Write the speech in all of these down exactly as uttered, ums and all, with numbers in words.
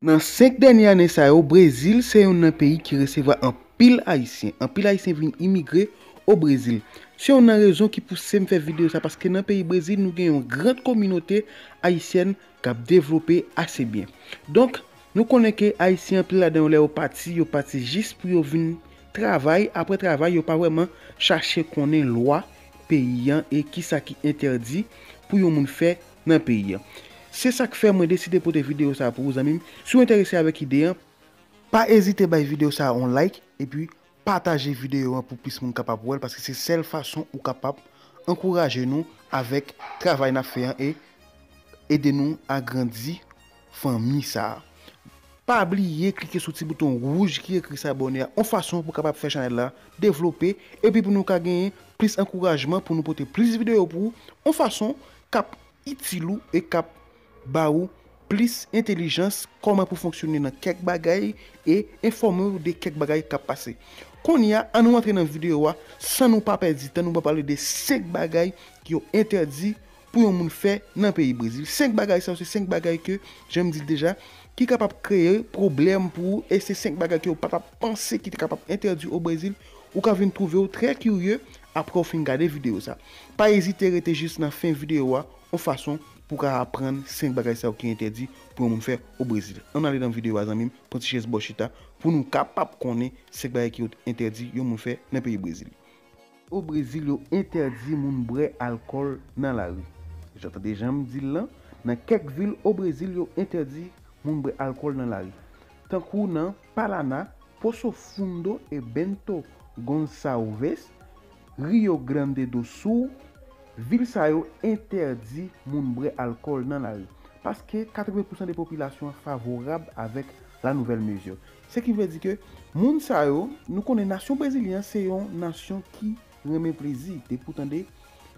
Nan senk dènye ane sa yo, Brezil se youn nan peyi ki resevwa anpil Ayisyen. Anpil Ayisyen vin imigre o Brezil. Se youn nan rezon ki pouse m fè videyo sa, paske nan peyi Brezil, nou gen yon gran kominote ayisyèn k ap devlope ase byen. Donk, nou konnen ke Ayisyen anpil ladan yo, lè yo pati, yo pati jis pou yo vin travay. Apre travay, yo pa vrèman chache konnen lwa peyi an e kisa ki entèdi pou yon moun fè nan peyi an. Se sa k fè mwen deside pote videyo sa pou ou, zanmi m. Si w enterese avèk ide an, pa ezite bay videyo sa a yon like, epi pataje videyo an pou plis moun kapab wè l, paske se sèl fason ou kapab ankouraje nou avèk travay n ap fè an e ede nou agrandi fanmi sa a. Pa bliye klike sou ti bouton wouj ki ekri s'abonner a, yon fason pou kapab fè chanèl la devlope, epi pou nou ka genyen plis ankourajman pou nou pote plis videyo pou ou, yon fason k ap itil ou e k ap ba ou plis entèlijans, kòman pou fonksyone nan kèk bagay e enfòme w de kèk bagay k ap pase. Kounye a, ann nou antre nan videyo a, san nou pa pèdi tan, nou pral pale de senk bagay ki yo entèdi pou yon moun fè nan peyi Brezil. Senk bagay sa yo, se senk bagay ke, jan m di l deja, ki kapab kreye pwoblèm pou ou, e se senk bagay ke ou pa t ap panse ki te kapab entèdi o Brezil, ou ka vin twouve w trè kirye apre w fin gade videyo sa. Pa ezite rete jis nan fen videyo a, yon fason pou w ka aprann senk bagay sa yo ki entèdi pou yon moun fè o Brezil. Ann ale nan videyo a, zanmi m, pran ti chèz bò chita, pou nou kapab konnen senk bagay ki entèdi yon moun fè nan peyi Brezil. O Brezil, yo entèdi moun bwè alkòl nan lari. Jan tande jan m di l lan, nan kèk vil o Brezil, yo entèdi moun bwè alkòl nan lari. Tankou nan Paraná, Poço Fundo e Bento Gonçalves, Rio Grande do Sul, vil sa yo entèdi moun bwè alkòl nan lari. Paske katreven pousan de popilasyon an favorab avèk la nouvelle mesure. Se ki vle di ke moun sa yo, nou konnen nasyon brezilyen an se yon nasyon ki renmen plezi. Depi w tande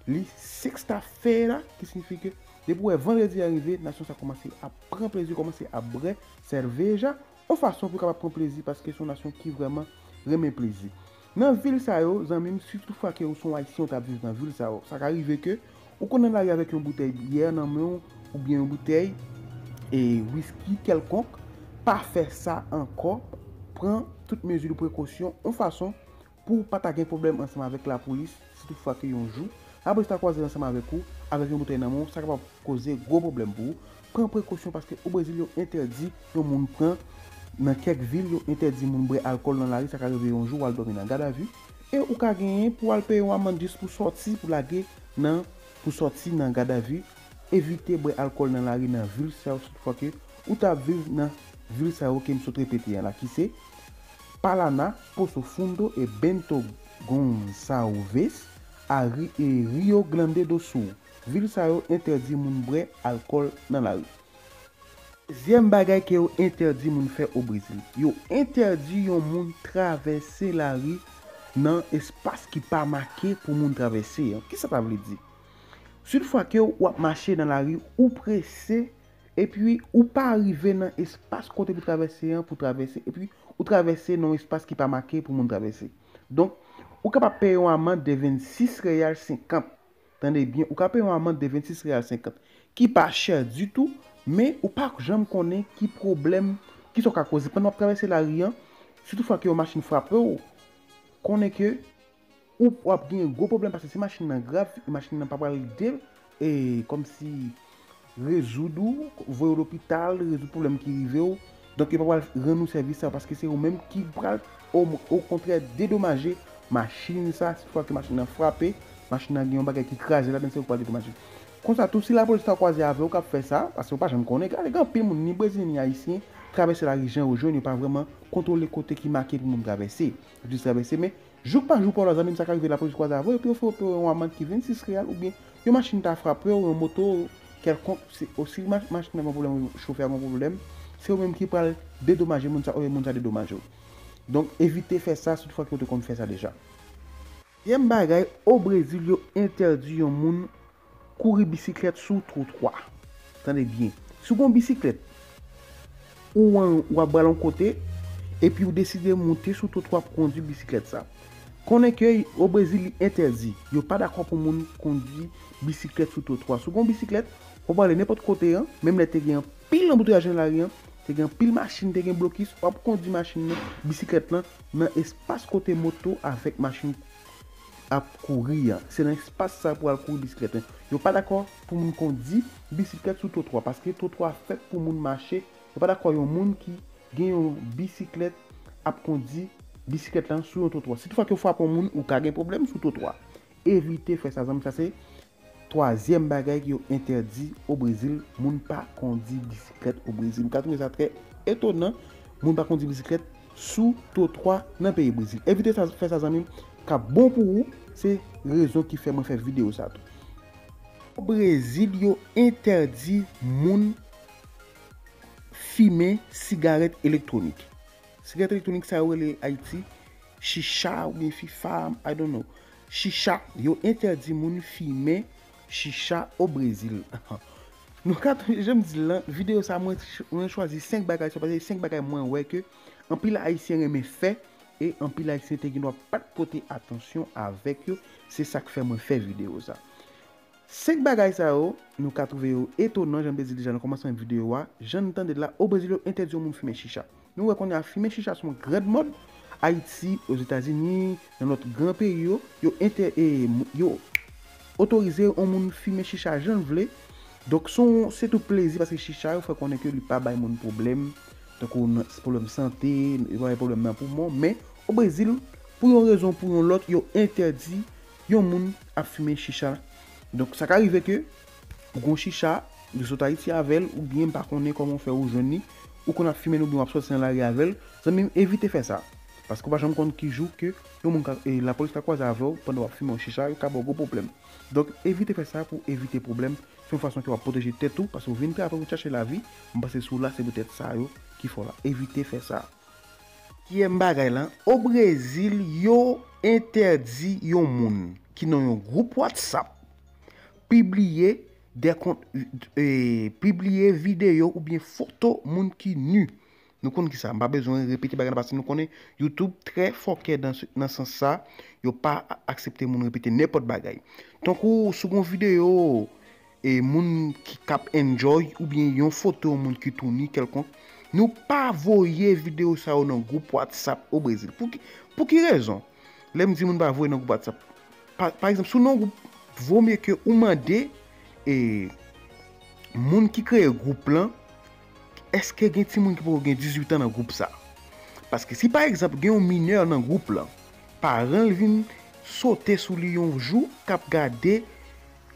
li sexta-feira, ki siyifi ke depi w wè vandredi a rive, nasyon sa kòmanse ap pran plezi, kòmanse ap bwè sèveja, yon fason pou yo kapab pran plezi, paske se yon nasyon ki vrèman renmen plezi. Nan vil sa yo, zanmi m, si toutfwa ke ou se yon ayisyen, ou t ap viv nan vil sa yo, sa ka rive ke ou konn nan lari avèk yon boutèy byè nan men w, oubyen yon boutèy e wiski kèlkonk, pa fè sa ankò. Pran tout mezi de prekosyon, yon fason pou w pa ta gen pwoblèm ansanm avèk lapolis, si toutfwa ke yon jou lapolis ta kwaze ansanm avèk ou, avèk yon boutèy nan men w, sa kapab koze gwo pwoblèm pou ou. Pran prekosyon, paske o Brezil, yo entèdi yon moun pran, nan kèk vil, yo entèdi moun bwè alkòl nan lari, sa ka rive yon jou w al dòmi nan gadavi, e ou ka genyen pou w al peye yon amann jis pou sòti, pou lage nan, pou sòti nan gadavi. Evite bwè alkòl nan lari nan vil sa yo, si toutfwa ke ou t ap viv nan vil sa yo ke m sot repete an la, ki se Paraná, Poço Fundo e Bento Gonçalves, a Ri-, e Rio Grande do Sul. Vil sa yo entèdi moun bwè alkòl nan lari. Dezyèm bagay ke yo entèdi moun fè o Brezil, yo entèdi yon moun travèse lari nan espas ki pa make pou moun travèse an. Kisa sa vle di? Si toutfwa ke w ap mache nan lari, ou prese, epi ou pa rive nan espas kote pou travèse an, pou travèse, epi ou travèse nan yon espas ki pa make pou moun travèse. Donk, ou kapab peye yon amann de vennsis reyal senkant. Tande byen, ou ka peye yon amann de vennsis reyal senkant, ki pa chè ditou, men ou pa janm konnen ki pwoblèm, kisa w ka koze pandan w ap travèse lari an, si toutfwa ke yon machin frape w, konnen ke ou, w ap gen gwo pwoblèm, paske si machin nan grav, machin nan pa pral de, e, kòmsi rezoud ou, voye w lopital, rezoud pwoblèm ki rive w. Donk, yo pa pral rann ou sèvis sa, paske se ou menm ki pral, o, okontrè, dedomaje machin sa. Si toutfwa ke machin nan frape, machin nan gen yon bagay ki kraze ladan, se ou ki pral dedomaje. Konsa tou, si lapolis ta kwaze avè w k ap fè sa, paske ou pa janm konnen, gade, gen anpil moun, ni brezilyen, ni ayisyen, travèse lari jan yo jwenn, yo pa vrèman kontwole kote ki make pou moun travèse. Yo jis travèse, men jouk pa jou pa w la, zanmi m, sa ka rive lapolis kwaze avè w, epi yo fè w peye yon amann ki vennsis reyal, oubyen yon machin ta frape w, yon moto kèlkonk, se, osi ma-, machin nan gen pwoblèm, chofè a gen pwoblèm, se ou menm ki pral dedomaje moun sa, oubyen moun sa dedomaje w. Donk, evite fè sa, si toutfwa ke w te konn fè sa deja. Dezyèm bagay, o Brezil, yo entèdi yon moun kouri bisiklèt sou twotwa. Tande byen. Si w gen yon bisiklèt, ou an, w ap pral yon kote, epi w deside moute sou twotwa pou kondui bisiklèt sa. Konnen ke o Brezil, li entèdi. Yo pa dakò pou moun kondui bisiklèt sou twotwa. Si w gen yon bisiklèt, w ap prale nenpòt kote an, menm lè te gen anpil anbouteyaj nan lari an, Te gen anpil machin, te gen blokis, w ap kondui machin nan, bisiklèt lan, nan espas kote moto avèk machin ap kouri an. Se nan espas sa pou al kouri bisiklèt lan. Yo pa dakò pou moun kondui bisiklèt sou twotwa, paske twotwa fèt pou moun mache. Yo pa dakò yon moun ki gen yon bisiklèt ap kondui bisiklèt lan sou yon twotwa. Si toutfwa ke w frape yon moun, ou ka gen pwoblèm sou twotwa. Evite fè sa, zanmi. Sa se twazyèm bagay ki yo entèdi o Brezil, moun pa kondui bisiklèt o Brezil. Ou ka twouve sa trè etonan, moun pa kondui bisiklèt sou twotwa nan peyi Brezil. Evite sa, fè sa, zanmi m, k ap bon pou ou, se rezon ki fè mwen fè videyo sa tou. O Brezil, yo entèdi moun fimen sigarèt elektwonik. Sigarèt elektwonik sa yo rele Ayiti chicha oubyen fifa, I don't know. Chicha, yo entèdi moun fimen chicha o Brezil. Nou ka, jan m di l lan, videyo sa mwen, mwen chwazi senk bagay sa, paske senk bagay mwen wè ke anpil Ayisyen renmen fè, e anpil Ayisyen te gen dwa pa t pote atansyon avèk yo. Se sa k fè mwen fè videyo sa. Senk bagay sa yo, nou ka twouve yo etonan, jan m te di deja nan kòmansman videyo a. Jan n tande l la, o Brezil yo entèdi yon moun fimen chicha. Nou wè kounye a, fimen chicha se yon grand mòd. Ayiti, Ozetazini, nan lòt gran peyi yo, yo entè-, e, yo otorize yon moun fimen chicha jan l vle. Donk, se yon, se tou plezi, paske chicha yo fè konnen ke li pa bay moun pwoblèm, tankou nan, pwoblèm sante, li pa bay pwoblèm nan poumon. Men, o Brezil, pou yon rezon ou pou yon lòt, yo entèdi yon moun ap fimen chicha. Donk, sa ka rive ke ou gon chicha, ou sot Ayiti avè l, oubyen m pa konnen kòman w fè ou jwenn li, ou konn ap fimen l oubyen w ap sòti nan lari avè l, zanmi m, evite fè sa. Paske w pa janm konn ki jou ke yon moun ka, e, lapolis ka kwaze avè w pandan w ap fimen yon chicha, yo ka ba w gwo pwoblèm. Donk, evite fè sa pou evite pwoblèm. Se yon fason ke w ap pwoteje tèt ou, paske w vin pe apre pou chache lavi, m panse si w la, se poutèt sa yo ki fè w la. Evite fè sa. Katriyèm bagay lan, o Brezil, yo entèdi yon moun ki nan yon gwoup WhatsApp pibliye de kont, e, pibliye videyo oubyen foto moun ki ni. Nou konn kisa, m pa bezwen repete bagay la paske nou konnen YouTube trè fòkè nan, nan sans sa, yo pa aksepte moun repete nenpòt bagay. Tankou si w gon videyo e moun ki k ap enjoy oubyen yon foto yon moun ki tou ni kèlkonk, nou pa voye videyo sa yo nan gwoup WhatsApp o Brezil. Pou ki, pou ki rezon? Lè m di moun pa voye nan gwoup WhatsApp, pa, pa egzanp, si w nan yon gwoup, vo mye ke ou mande e moun ki kreye gwoup lan, èske gen timoun ki poko gen dizuit an nan gwoup sa? Paske si pa egzanp gen yon minè nan gwoup lan, paran l vin sote sou li yon jou k ap gade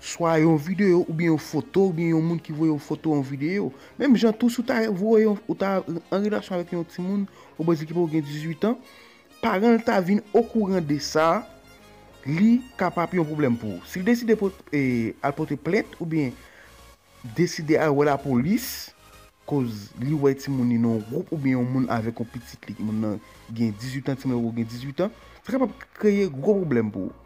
swa yon videyo oubyen yon foto oubyen yon moun ki voye yon foto, yon videyo. Menm jan tou si w ta voye yon, ou ta an relasyon avèk yon timoun o Brezil ki poko gen dizuit an, paran l ta vin okouran de sa, li kapab yon pwoblèm pou ou. Si l deside pot-, e, al pote plent oubyen deside al wè lapolis, koz li wè timoun li nan yon gwoup oubyen yon moun avèk yon pitit li, moun nan gen dizuit an, timoun nan gen dizuit an, sa kapab kreye gwo pwoblèm pou ou.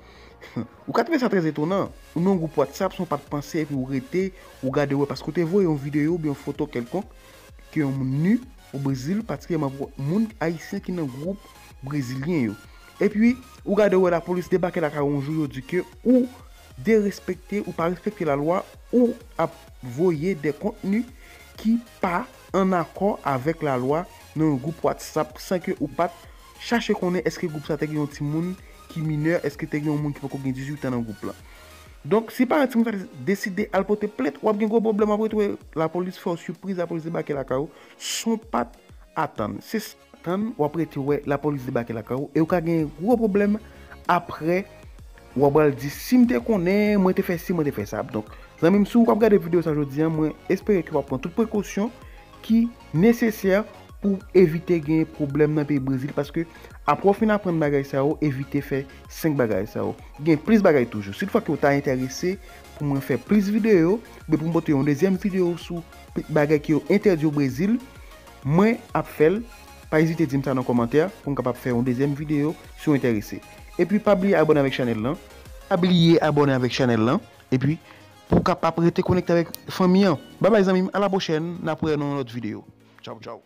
Ou ka twouve sa trè etonan. Ou nan yon gwoup WhatsApp, san w pa t panse, epi ou rete, ou gade, ou wè, paske w te voye yon videyo oubyen yon foto kèlkonk ke yon moun ni o Brezil, patikilyèman pou moun ayisyen ki nan gwoup brezilyen yo. Epi, ou gade, ou wè lapolis debake lakay ou yon jou, yo di ke ou derespekte, ou pa respekte lalwa, ou ap voye de kontni ki pa an akò avèk lalwa nan yon gwoup WhatsApp san ke ou pa t chache konnen èske gwoup sa te gen yon timoun ki minè, èske te gen yon moun ki poko gen dizuit an nan gwoup lan. Donk, si paran timoun sa deside al pote plent, w ap gen gwo pwoblèm, w ap retwouve lapolis fè w sipriz, lapolis debake lakay ou, san w pa t atann. Se tann, w ap rete wè lapolis debake lakay ou, e ou ka gen gwo pwoblèm apre, w ap pral di, "Si m te konnen, mwen te fè si, mwen te fè sa." Donk, zanmi m, si w ap gade videyo sa jodi a, mwen espere ke w ap pran tout prekosyon ki nesesè pou evite gen pwoblèm nan peyi Brezil, paske apre w fin aprann bagay sa yo, evite fè senk bagay sa yo. Gen plis bagay toujou. Si toutfwa ke w ta enterese pou mwen fè plis videyo, oubyen pou m pote yon dezyèm videyo sou bagay ke yo entèdi o Brezil, mwen ap fè l. Pa ezite di m sa nan kòmantè pou m kapab fè yon dezyèm videyo si w enterese. Epi pa bliye abòne avèk chanèl lan. Pa bliye abòne avèk chanèl lan. Epi pou w kapab rete konekte avèk fanmi an. Babay zanmi m, a la pwochèn, n ap wè nan yon lòt videyo. Tchaw, tchaw.